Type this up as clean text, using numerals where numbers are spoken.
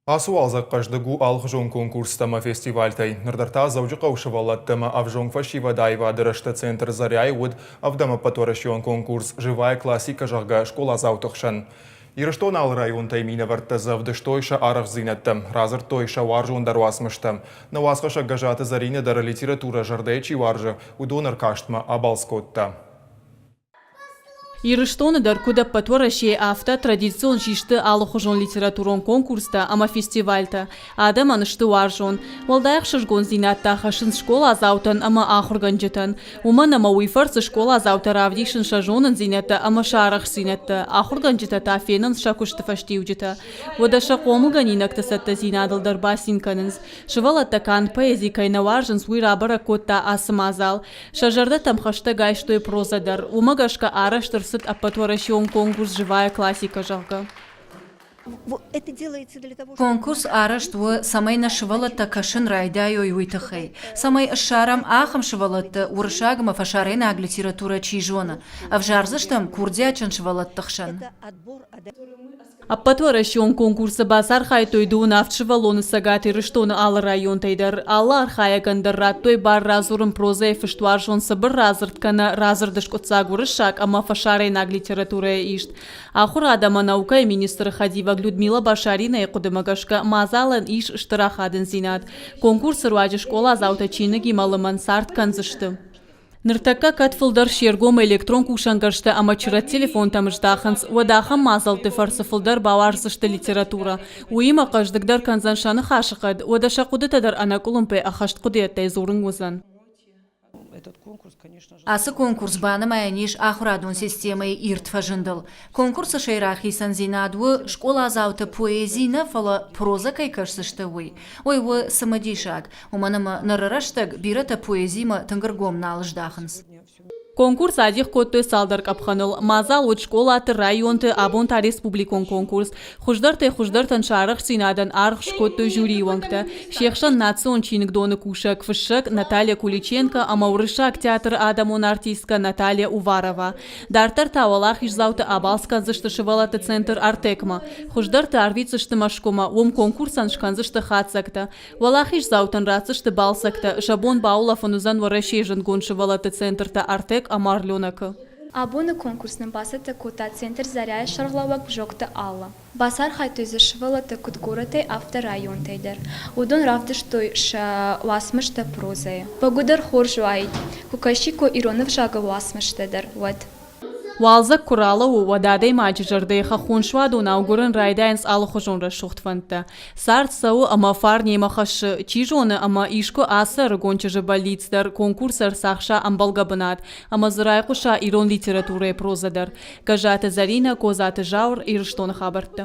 Ацы уалдзӕг хъӕздыг у алыхуызон конкурстӕ ӕмӕ фестивальтӕй. Ныр дӕр та Дзӕуджыхъӕуы сывӕллӕттӕ ӕмӕ ӕвзонг фӕсивӕд аивады рӕзты центр «Заря-йы» уыд ӕвдӕм ӕппӕтуӕрӕсеон конкурс «Живая классика», зӕгъгӕ, скъоладзауты хсӕн. Ирыстоны алы районтӕй минӕвӕрттӕ дзы ӕвдыстой сӕ арӕхстдзинӕдтӕ, радзырдтой сӕ уарзондӕр уацмыстӕ. Нӕ уацхӕссӕг Гӕззаты Зӕринӕ дӕр литературӕ зӕрдӕйы чи уарзы, уыдон ӕркастмӕ абалц кодта. Ирыстоны дӕр куыд ӕппӕт Уӕрӕсейы, афтӕ традицион систы алыхуызон литературон конкурстӕ ӕмӕ фестивальтӕ. Адӕмӕн сты уарзон. Уӕлдай ӕхсызгондзинад та хӕссынц скъоладзаутӕн ӕмӕ ахуыргӕнджытӕн. Уымӕн ӕмӕ уый фӕрцы скъоладзаутӕ равдисынц сӕ зонындзинӕдтӕ ӕмӕ сӕ арӕхстдзинӕдтӕ, ахуыргӕнджытӕ та фенынц сӕ куысты фӕстиуджытӕ. Уӕдӕ сӕ хъомылгӕнинӕгты цӕттӕдзинадыл дӕр бацин кӕнынц. Сывӕллӕттӕ канд поэзи кӕй нӕ уарзынц, уый рабӕрӕг кодта ацы мадзал. Сӕ зӕрдӕтӕм хӕстӕг айстой прозӕ дӕр. Уымӕ гӕсгӕ арӕзт ӕрцыд ӕппӕтуӕрӕсеон конкурс «Живая классика», зӕгъгӕ. Конкурс арӕзт у, цӕмӕй нӕ сывӕллӕттӕ кӕсын райдайой, уый тыххӕй. Цӕмӕй ссарӕм ахӕм сывӕллӕтты, уырыссаг ӕмӕ фӕсарӕйнаг литературӕ чи зоны. Ӕвзардзыстӕм курдиатджын сывӕллӕтты хсӕн. Ӕппӕтуӕрӕсеон конкурсы бацархайдтой дыууын авд сывӕллоны Цӕгат Ирыстоны алы районтӕй дӕр. Алы архайӕгӕн дӕр радтой бар радзурын прозӕйы фыст уарзон цыбыр радзырд кӕнӕ радзырды скъуыддзаг уырыссаг ӕмӕ фӕсарӕйнаг литературӕйӕ ист. Ахуырад ӕмӕ наукӕйы министры хӕдивӕг Людмила Башаринайы хъуыдымӕ гӕсгӕ, мадзалӕн ис стыр ахадындзинад. Конкурсы руаджы скъоладзаутӕ чиныгимӕ лымӕн цард кӕндзысты. Ныртӕккӕ кӕд фылдӕр се ргом электрон кусӕнгӕрзтӕ ӕмӕ чырӕт телефонтӕм здахынц, уӕд ахӕм мадзӕлтты фӕрцы фылдӕр бауарздзысты литературӕ. Уыимӕ хъӕздыгдӕр кӕндзӕн сӕ ныхасыхъӕд, уӕдӕ сӕ хъуыдытӕ дӕр ӕнӕкъуылымпыйӕ ӕххӕст хъуыдыйӕдтӕй дзурын уыдзӕн. Ацы конкурс банымайӕн ис ахуырадон системӕйы ирд фӕзындыл. Конкурсы сӕйраг хицӕндзинад у, скъоладзаутӕ поэзи нӕ, фӕлӕ прозӕ кӕй кӕсдзысты, уый. Уый у цымыдисаг, уымӕн ӕмӕ ныры рӕстӕг бирӕтӕ поэзимӕ тынг ӕргом нал здахынц. Конкурс адих кодтой цалдӕр къӕпхӕныл. Мадзал уыд скъолаты, районты, абон та республикон конкурс. Хуыздӕртӕй хуыздӕртӕн сӕ арӕхстдзинадӕн аргъ скодтой жюрийы уӕнгтӕ. Се хсӕн национ чиныгдоны кусӕг, фыссӕг Наталья Куличенко ӕмӕ Уырыссаг театры адӕмон артисткӕ Наталья Уварова. Дарддӕр та уӕлахиздзауты абалц кӕндзысты сывӕллӕтты центр Артек-мӕ. Хуыздӕрты арвитдзысты Мӕскуымӕ, уым конкурсӕн скӕндзысты хатдзӕгтӕ. Уӕлахиздзаутӕн ратдзысты балцӕгтӕ, сӕ бон баулӕфын уыдзӕн Уӕрӕсейы зындгонд сывӕллӕтты центртӕ Артек ӕмӕ Орленок-ы. Абоны конкурс нын бацӕттӕ кодта центр Заря-йы сӕргълӕууӕг Бзокты Алла. Бацархайдтой дзы сывӕллӕттӕ куыд горӕтӕй, афтӕ районтӕй дӕр. Уыдон равдыстой сӕ уацмыстӕ прозӕйы. Бӕгуыдӕр хорз уаид, куы кӕсиккой ирон ӕвзагыл уацмыстӕ дӕр, уӕд. Уалдзӕг куы ралӕууы, уӕд адӕймаджы зӕрдӕйы хӕххон суадонау гуырын райдайынц алыхуызон рӕсугъд фӕндтӕ. Цард цӕуы ӕмӕ фарн йемӕ хӕссы. Чи зоны, ӕмӕ искуы ацы ӕрыгон чызджы бӕллиц дӕр конкурсы ӕрцахса ӕмбӕлгӕ бынат ӕмӕ дзы райхъуыса ирон литературӕйы прозӕ дӕр. Гӕззаты Зӕринӕ, Козаты Зауыр, Ирыстоны хабӕрттӕ.